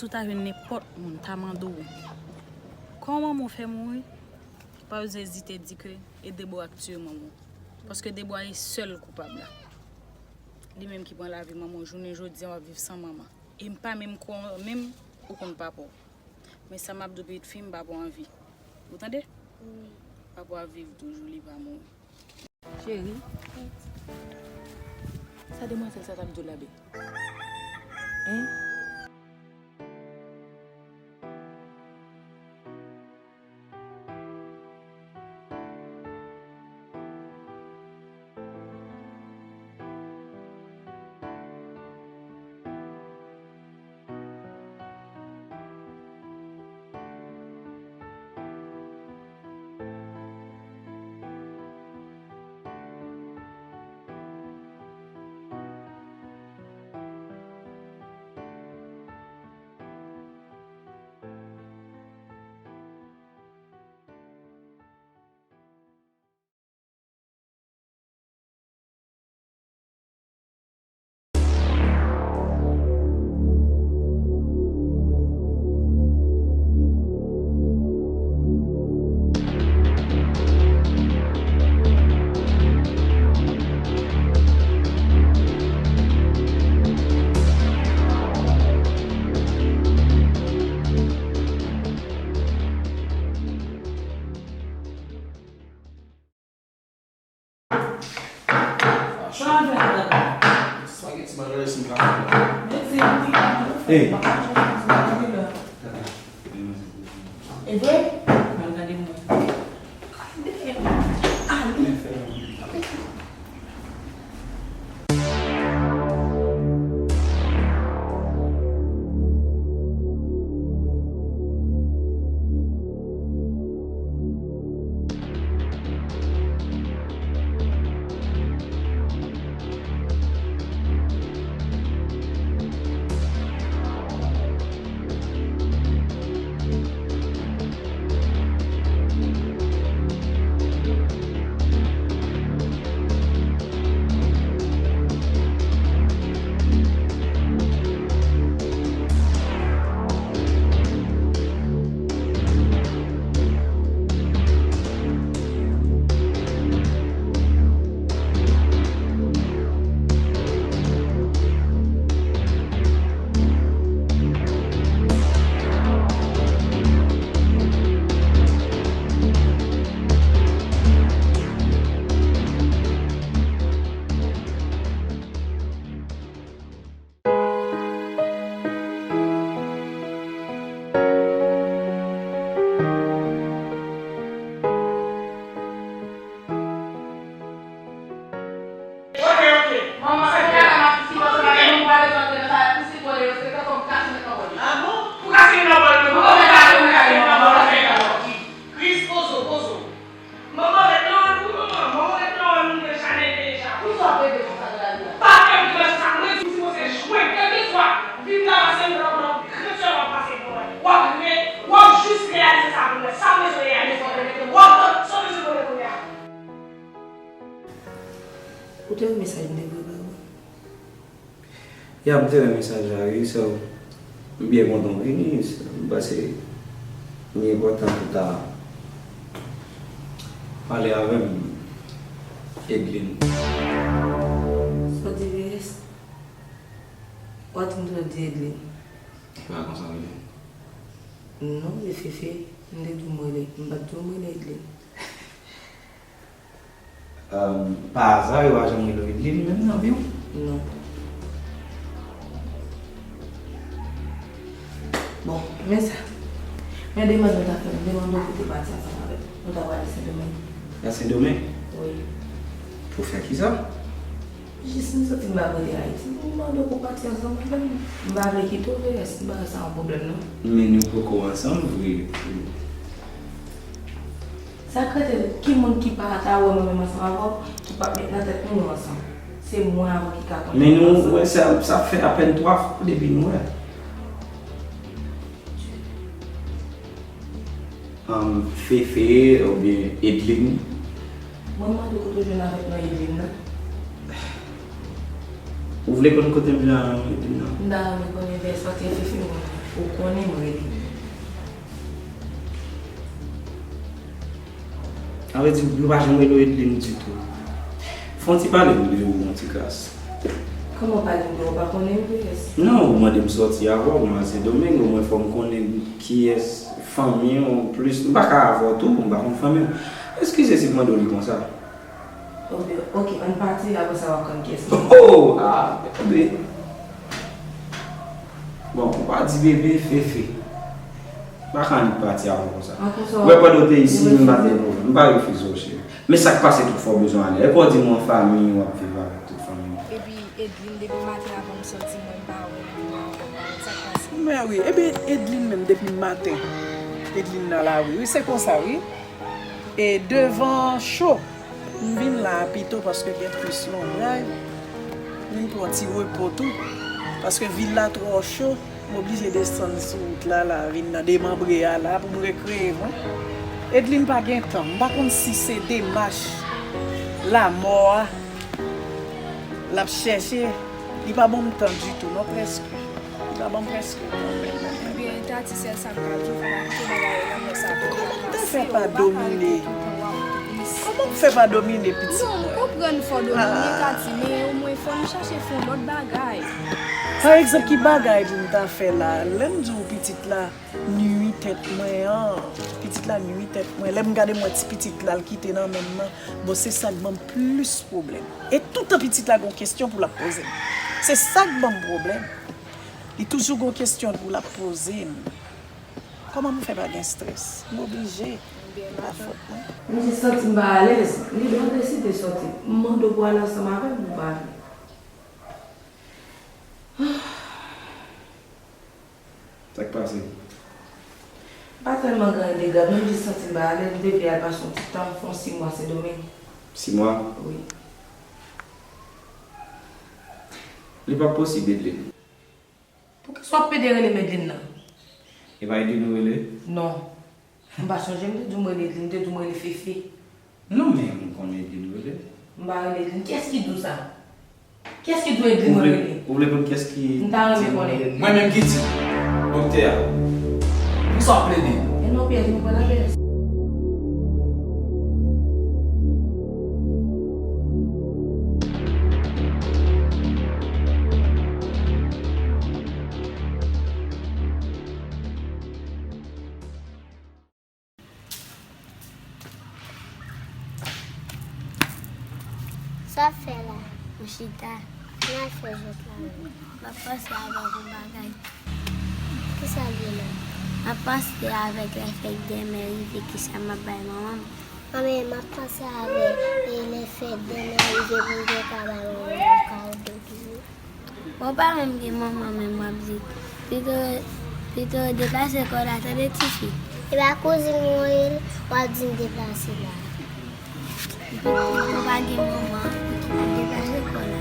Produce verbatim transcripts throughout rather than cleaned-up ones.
Si w ta jwenn nenpòt moun, ta mande w, kòman manman w fè mouri? Pa bezwen ezite di ke e Debora k tiye manman w. Paske Debora e sèl koupab la. Li menm ki pran lavi manman w, jounen jodi a w ap viv san manman. E m pa menm kwè w menm ou konn papa w. Men sa m ap di w pitit fi m, m pa pou anvi. Ou tande? Wi. Papa w ap viv toujou, li pa mouri. Cheri, sa demwazèl sa t ap di w la, bebe? Hein? Spaghetti, man, rele si m ka fè. Hey. E vre? Mwen gade mwen. Ok, ok. Manman, se kaka m ap di, si pase pa gen moun pale, sa te nan sa, pitit mwen, yo, se tankou m kase nan kòbòy. Ah bon? Ou kase nan kòbòy, mwen, mwen, mwen, mwen, mwen, mwen, mwen, mwen, mwen, mwen, mwen, Kris, poze w, poze w. Manman ret nan ròl pou manman. Manman ret nan ròl moun deja, nèg deja. Poukisa w ap rete konsa nan lavi a? Pa fè m di mwen se sa, mwen di w se jwe, kèlkeswa. Vin travay se yon lòt, lòt, grenn sè w ap pase pou mwen. W ap re-, w ap jis reyalize sa pou mwen. Sa m bezwen reyalize, w ap reyalize. W ap tann sa w bezwen konnen kounye a. Ou te wè mesaj m te voye ba ou a? Ya, m te wè mesaj la, wi, so, m byen kontan w vini, m panse li enpòtan pou w ta pale avè m, Edlin. Sa w di, V S? Ou pa tande m di Edlin? E pa konsa w rele? Non, e Fefe, m te di w m rele, m pa t di w m rele Edlin. Ahn, pa aza, yo pa janm rele w Edlin menm nan vi w? Non. Bon, men sa. Men demann nou ta fè m, demann nou pou te pati ansanm avè m. Nou ta prale Sendomeng. Nan Sendomeng? Wi. Pou fè kisa? Jis m santi m pa vle rete Ayiti. M mande w pou w pati ansanm avè m. M pa vle kite w, V S, m pa wè sa yon pwoblèm, non. Men nou poko ansanm vre. Sa k rete, ki moun ki pa ta wè mwen menm ansanm avè w, ki p ap met nan tèt nou nou ansanm? Se mwen avè w ki ka konnen nou ansanm. Men nou wè sa, sa fè apèn twa fwa depi nou wè. Ahn, Fefe oubyen Edlin. Mwen mande w kote w jwenn avèk non Edlin nan. Ou vle konn kote m jwenn avèk non Edlin nan? M ta renmen konnen, V S, paske Fefe mwen. Ou konnen m rele. Sa vle di, yo pa janm rele w Edlin ditou. Fè yon ti pale m de ou, yon ti kras. Kòman pale m de ou? Ou pa konnen m, kiyès? Non, ou mande m sòti avè w, mwen Sendomeng, omwen fò m konnen kiyès fanmi w plis. M pa ka avè w tou, m pa konn fanmi w. Eskize si m mande w li konsa. Oke, oke, ann pati, apre sa w ap konn kiyès mwen. Oh! Ah, bebe. Bon, ou pa di bebe, Fefe. M pa ka annik pati avè w konsa. An konsa, ou wè, pandan w te isit, m pa te gen pwoblèm. M pa refize w, cheri. Men sa k pase tout fò w bezwen ale. Epi w di m yon fanmi, w ap viv avèk tout fanmi w. Epi Edlin, depi maten avan m sòti, mwen m pa wè l, m pa wè l, sa k pase? Mè wi, epi Edlin menm depi maten. Edlin nan lari, wi, se konsa, wi. E devan cho, m vin la a pito paske gen plis lonbray. M vin pran ti repo tou. Paske vil la twò cho, m oblije desann sou wout la, la, vin nan demanbre a la pou m rekreye mwen. Edlin pa gen tan. M pa konn si se demach lamò a l ap chèche. Li pa ban m tan ditou, non, prèske. Li pa ban m prèske tan menm, menm, menm. Ebyen, Tati, sèl sa m ka di w, fò w pa kite bagay yo nan men sa tou. Kòman m ta fè pa domine? Kòman m fè pa domine pitit mwen? Non, m konprann fò w domine, Tati, men omwen fò nou chache fè yon lòt bagay. Pa egzanp, ki bagay pou m ta fè la? Lè m di w pitit la nui tèt mwen an, pitit la nui tèt mwen. Lè m gade m wè ti pitit la, l kite nan men m nan. Bon, se sa k ban m plis pwoblèm. E toutan pitit la gon kesyon pou l ap poze m. Se sa k ban m pwoblèm. Li toujou gon kesyon pou l ap poze m. Kòman m fè pa gen strès? M oblije. Pa fòt mwen. M jis santi m pa alèz. Li dwe deside sòti. M mande w pou w ale ansanm avè m, ou pa vle. Sa k pase? M pa tèlman gen anyen de grav, non, m jis santi m pa alèz, m te vle al pase yon ti tan, fè yon sis mwa Sendomeng. Sis mwa? Wi. Li p ap posib, Edlin. Poukisa w ap pede rele m Edlin nan? E pa Edlin ou rele? Non. M pa sonje m te di w m rele Edlin, m te di w m rele Fefe. Non, men m konnen Edlin ou rele. M pa rele Edlin. Kiyès ki di w sa? Kiyès ki di w Edlin mwen rele? Ou vle konn kiyès ki di m rele? M ta renmen konnen. Mwen menm ki di? Doktè a. Poukisa w ap plede? E non, Pyè, nou pran lapè. Sa w ap fè la? M chita. Kòman w ap fè jwèt la menm? M ap panse avèk yon bagay. Kisa l ye la? M ap panse avèk lè fèt dèmen rive, kisa m ap bay manman m. Manman, m ap panse avèk, e, lè fèt dèmen rive pou m te ka bay manman m yon kado toujou. Ou pa menm gen manman menm w ap di. Pito, pito deplase kò w la, tande tifi. E pa kouzin mwen w rele, w ap di m deplase la. Ou pa gen manman, deplase kò w la.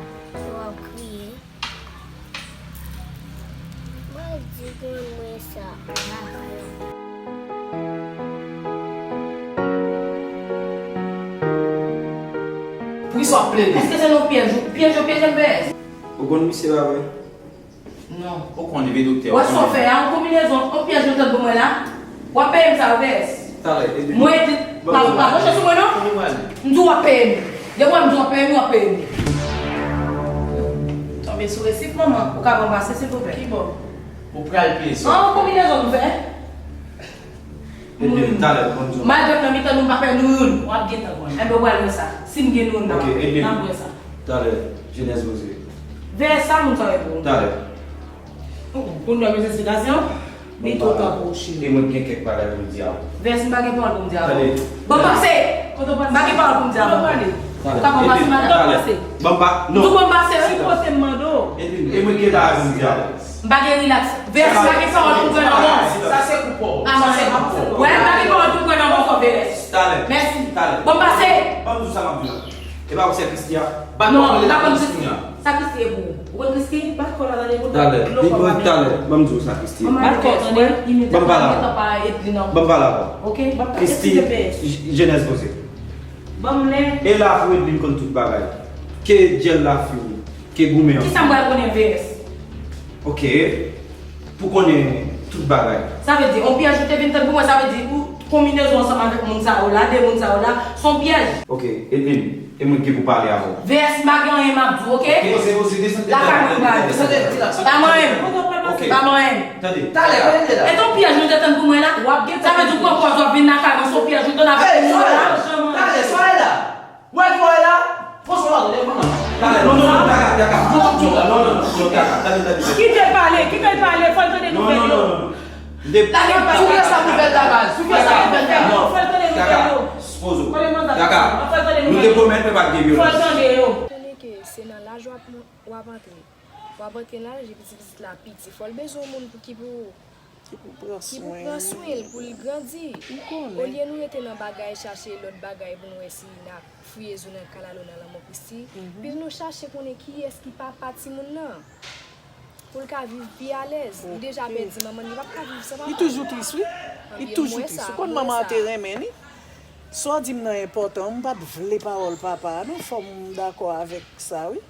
Yo ap kriye. Mwen di grann mwen sa. Poukisa w ap plede? Èske se yon pyèj ou, pyèj ou pyeje m, V S? Ou konn misye pa vre? Non. Ou konnen vye doktè, ou konnen. Wè sa w fè a, yon konbinezon, yon pyèj ou tande pou mwen la? W ap peye m sa, V S. Talè, epi. Mwen di, pa, pa branche sou mwen non. M di w ap peye m. Depi w ap di w ap peye m, w ap peye m. Tonbe sou resif, manman. Ou ka pran pase, silvouplè? Ki bò? Ou pral peye sa. An, yon konbinezon nou fè. Epi, talè, m konn di w. Malgre m nan mitan nou, m pa fè nou youn. W ap gentan konnen. Enben, w pral wè sa. Si m gen nou youn, n ap wè sa. Talè, jenès poze. V S, sa moun sa yo pou ou? Talè. Pou n dòmi sou sitasyon? Li twò ta pou ou, cheri. E mwen gen kèk bagay pou m di a ou. V S, m pa gen pawòl pou m di a ou. Tande. Ban m pase! M pa gen pawòl pou m di a ou. Ou ka ban m pase, madanm? Ban m pa, non. M di w ban m pase, wi. Kote m mande w? E mwen gen bagay pou m di a ou. M pa gen rilaks. V S, m pa gen pawòl pou m pran nan men w. Sa se pou pa w. Sa se pou pa w. Wè, m pa gen pawòl pou m pran nan men w ankò, V S. Talè. Mèsi. Talè. Ban m pase! Ban m di w sa m ap di w la. E pa ou se Christie a? Bat kò, non, m pa konn Christie. Sa Christie ye pou ou? Ou konn Christie? Bat kò la, tande, pou talè. Li pou talè. Ban m di w sa Christie ye. Bat kò, tande. Ban m pale avè w. Ban m pale avè w. Christie, J- Jenès poze. Ban m lè. E la pou Edlin konn tout bagay. Ke dyèl la fini. Ke goumen an. Kisa m pral konnen V S? Ok. Pou konnen tout bagay. Sa vle di, on pyèj ou te vin tann pou mwen, sa vle di ou konbinezon ansanm avèk moun sa yo la, de moun sa yo la, se on pyèj. Ok, Edlin, e mwen ki pou pale avè w. V S, m pa gen anyen m ap di w, ok? Ok, se, se, se, lakay mwen m pral. Desann, desann, desann. Pa manyen m. Ok. Pa manyen m. Tande. Talè, kote m te la? E ton pyèj nou te tann pou mwen la? W ap gen sa vle di ou pran pòz w ap vin lakay mwen, se on pyèj ou tann avèk moun sa yo la. Talè, sa w la? Ou wè ki w wè la? Fòs w la, tande, manman. Talè, non, non, non, Kaka, Kaka. Non, non, non, non, non, Kaka, tande, tande. Kite l pale, kite l pale, fò l tande nouvèl yo. Non, non, non, non. Lage, sou vye sa nouvèl la, baz. Sou vye sa nouvèl la. Fò l tande nouvèl yo. Pozo. Kaka, nou te pwomèt nou pa t gen vyolans. Fò l tande yo. Konnen ke se nan laj w ap, w ap antre. W ap antre nan laj epi ti pitit la piti. Fò l bezwen yon moun pou ki pou Ki pou pran swen l, pou l grandi. Ou konnen. Olye nou rete nan bagay, chache lòt bagay pou nou wè si n ap fouye zo nan kalalou nan lanmò Christie, plis nou chache konnen kiyès ki papa timoun nan. Pou l ka viv pi alèz. Li deja pèdi manman l, li p ap ka viv san papa. Li toujou tris, wi. Li toujou tris. Ou konn manman an te renmen li. Sa w di m nan enpòtan, m pa t vle pawòl papa a, non, fò m dakò avèk sa, wi.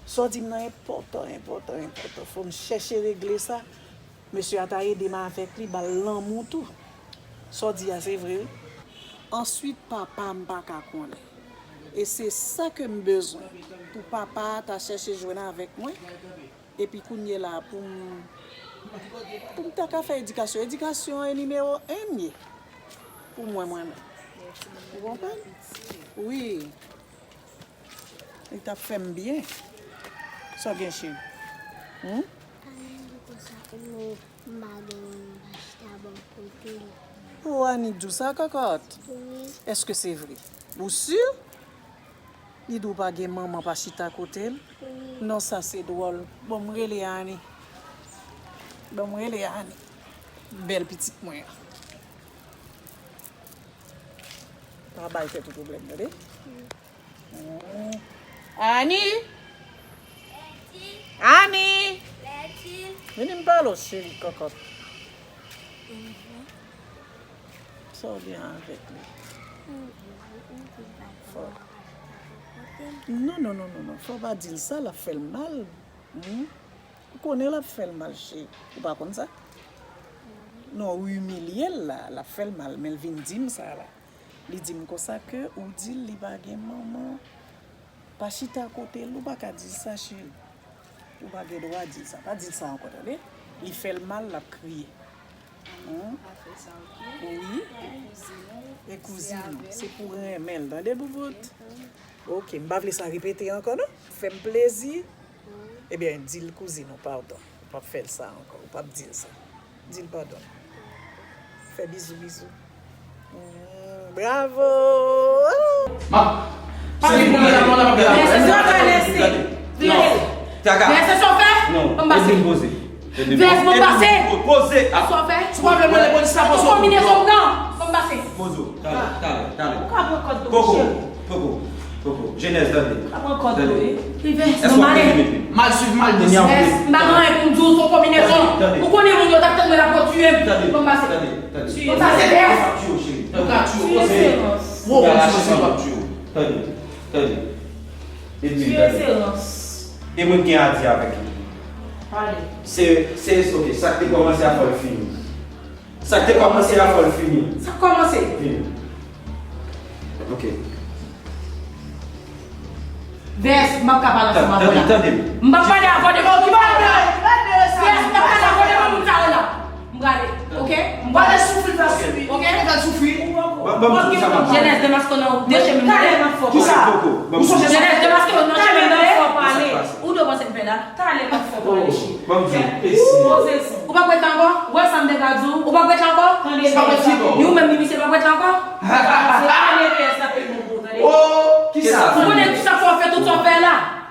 Sa w di m nan enpòtan, enpòtan, enpòtan. Fò m chèche regle sa. Mesye a ta ede m avèk li, ba l lanmou tou. Sa w di a, se vre, wi. Answit, papa m pa ka konnen. E se sa ke m bezwen, pou papa a ta chèche jwenn avèk mwen, epi kounye la, pou m, pou m ta ka fè edikasyon. Edikasyon an e nimewo en m ye, pou mwen, mwen menm. Ou konprann? Wi. Li t ap fè m byen. Sa w gen, cheri? Humm? Ann di konsa, ou m pa gen moun m pa chita bò kote l. O, Ani di w sa, kòkòt? Wi. Èske se vre? Ou si? Li di w pa gen manman pa chita kote l? Wi. Non, sa se dwòl. Bon, m rele Ani. Bon, m rele Ani. Bèl pitit mwen an. Pa bay tèt ou pwoblèm, tande? Ani! Ani! Vini m pale w, cheri kòkòt. Sa w gen avèk li? Fò. Non, non, non, non, non. Fò w pa di l sa, l ap fè l mal. Humm. Ou konnen l ap fè l mal, cheri. Ou pa konn sa? Non, ou imilye l la, l ap fè l mal, men l vin di m sa la. Li di m konsa ke ou di l li pa gen manman, pa chita kote l, ou pa ka di l sa, cheri. Ou pa gen dwa di l sa. Pa di l sa ankò, tande? Li fè l mal, l ap kriye. Humm. Pa fè sa, oke? Wi. E kouzin ou. E kouzin ou. Se pou renmen l, tande, boubout? Humm. Oke, m pa vle sa repete ankò, non. Fè m plezi. Ebyen, di l kouzin ou padon. Ou p ap fè l sa ankò. Ou p ap di l sa. Di l padon. Fè bizou, bizou. Mm, bravo! M ap. Pale pou mwen, mwen, mwen, mwen. Vèsè sa w fè? Non. Vèsè sa w fè? Non. Ban m pase. Vèsè, ban m pase. Poze. Sa w fè? Ou pa vle mwen polis la, poze. Konbinezon m nan. Ban m pase. Poze. Talè, talè, talè. Ou ka pran kòd tou, cheri. Poko, poko, poko. Jenès, tande. Ou ka pran kòd tou, wi. Vèsè, ban m ale. Mal swiv, mal deside. Vèsè, m pa gen anyen pou m di w, se yon konbinezon. Ou konnen moun yo t ap tann mwen la pou yo tiye m. Ban m pase. Tande, tande. Ou pase, Vès. Yo p ap tiye w, cheri. Yo ka tiye w, kote. Wo, yo ka rache san, yo p ap tiye w. Tande, tande. Epi, tande. E mwen gen a di avèk li. Pale. Se, se, ok, sa k te kòmanse a fò l fini. Sa k te kòmanse a fò l fini. Sa k kòmanse? Vini. Ok. Vès, m p ap ka pale ansanm avè w la. Tande, tande. M p ap pale avè w devan w ki pa la. Vès, m p ap pale avè w devan moun sa yo la. M prale, ok? M prale soufri, fè soufri. Ok? Fè soufri. Jenès, demaske w nan de chemen. Talè m ap fè w pale. Jenès, demaske w nan chemen, m ap fè w pale. Ou dwe panse m pè la. Talè m ap fè w pale, cheri. Ou p ap ret la ankò? Ou wè sa m te ka di w? Ou p ap ret la ankò? Tande, ni ou menm ni misye p ap ret la ankò? Tande, Vès, sa pe bon pou w, tande. Ou konnen sa fè w fè tout sa w fè la?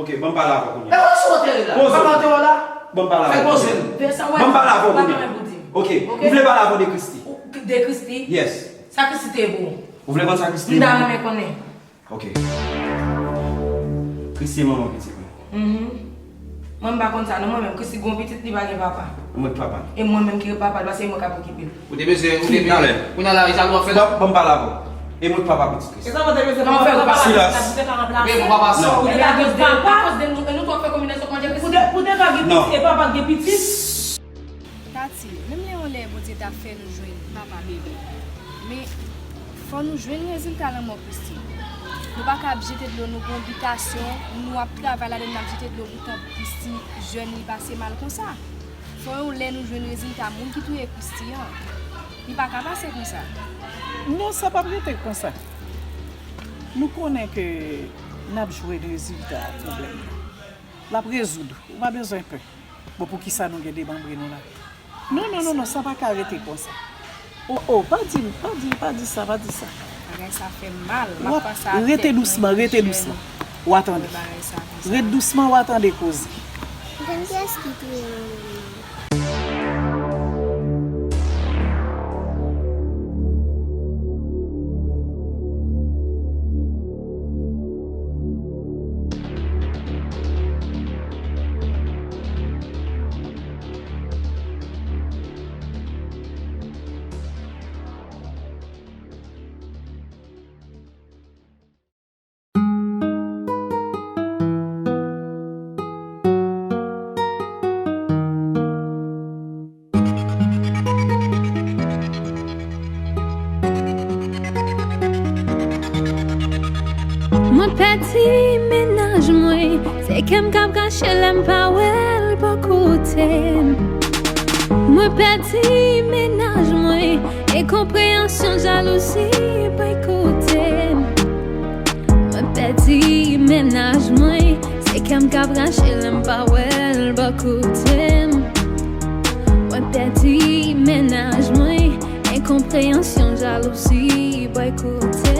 Ok, ban m pale avè w kounye a. E, ou sou wote la. Poze w. Papa te wè la. Ban m pale avè w kounye a. Ban m pale avè w kounye a. Ok, ou vle pale avè w de Christy? De Christy? Yes. Sa Christy te ye pou ou? Ou vle konn sa Christy te ye pou mwen? M ta renmen konnen. Ok. Christy manman pitit mwen. Mhm. Mwen m pa konn sa non, mwen menm Christy gon pitit li pa gen papa. Mwen k papa l. E mwen menm ki papa l, paske e mwen k ap okipe l. Ou te bezwen, ou te bezwen. Talè. Kounye a la, e sa nou ap fè la. Ban m pale avè w. E mwen k papa pitit Christy. E sa mwen te bezwen. Kòman fè w papa? Silans. Ou te ka ranplase. Men bon papa sa. Ou te ka gen papa. Akoz de nou, e nou tou ap fè konbinezon pou manje Christy. Ou te, ou te ka gen pitit, e papa gen pitit. Tati, menm lè yon lè Bondye ta fè nou jwenn papa bebe, men fò nou jwenn rezilta lanmò Christy. Nou pa ka ap jete dlo, nou gen yon bitasyon, nou ap travay ladan l, n ap jete dlo poutan Christy jèn, li pase mal konsa. Fò yon lè nou jwenn rezilta moun ki touye Christy an. Li pa ka pase konsa. Non, sa p ap rete konsa. Nou konnen ke n ap jwenn rezilta pwoblèm nan. L ap rezoud. Ou pa bezwen pè. Bon, poukisa nou gen demanbre nou la? Non, non, non, non, sa pa ka rete konsa. Oh, oh, pa di, pa di, pa di sa, pa di sa. Bagay sa fè m mal. M ap panse a tèt mwen ki jèn. Rete dousman, rete dousman. W a tande. Bagay sa konsa. Ret dousman, w a tande koze. Konn kiyès ki touye manman m nan? Mwen pèdi mennaj mwen, se kè m k ap rache lè m pa wè l bò kote m. Mwen pèdi mennaj mwen, enkonpreyansyon, jalouzi boykote m. Mwen pèdi mennaj mwen, se kè m k ap rache lè m pa wè l bò kote m. Mwen pèdi mennaj mwen, enkonpreyansyon, jalouzi boykote